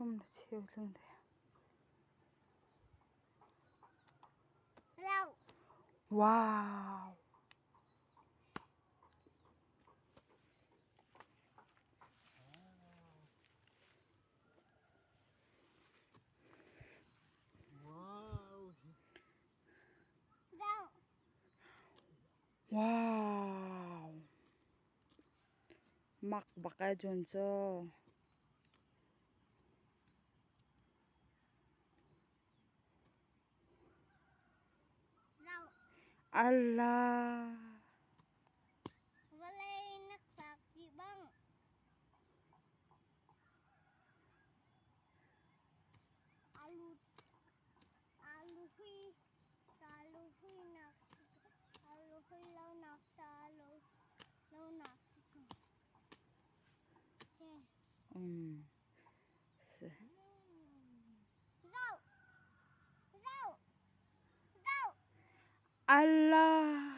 Thum le cheu tling te. Wow. Wow. Mak bak ai cun cu. Allah. Vawlei na thlak dih bang. Alu alu hui alu hui nak alu hui lo nak alu lo nak. Si. Allah.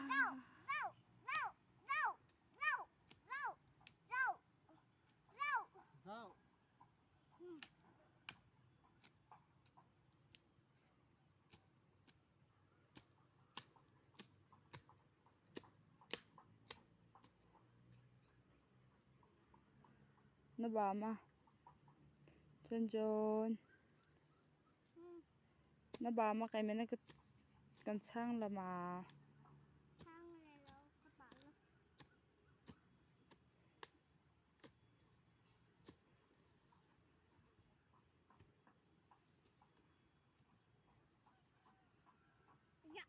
Na ba ma? Cun cun na ba ma kai men kan chang la ma? Chang le lo ka pa lo. Ya.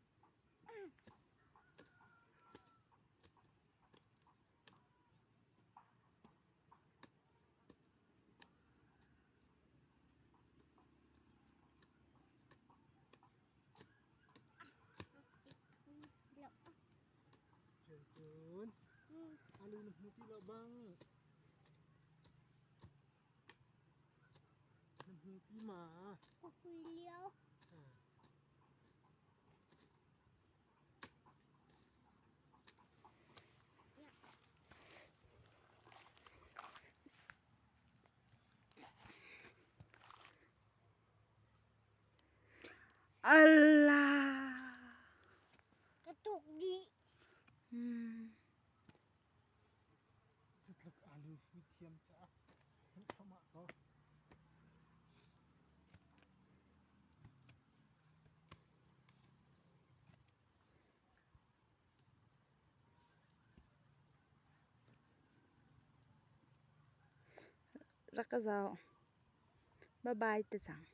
Cun alu na hmu ti lo bang. Na hmu ti ma? Ka hui lio. Allah. Ka tuk dih. Cutluk alu hui thiam caah thluahmah ko. Rak ka zoh. Bye bye te cang.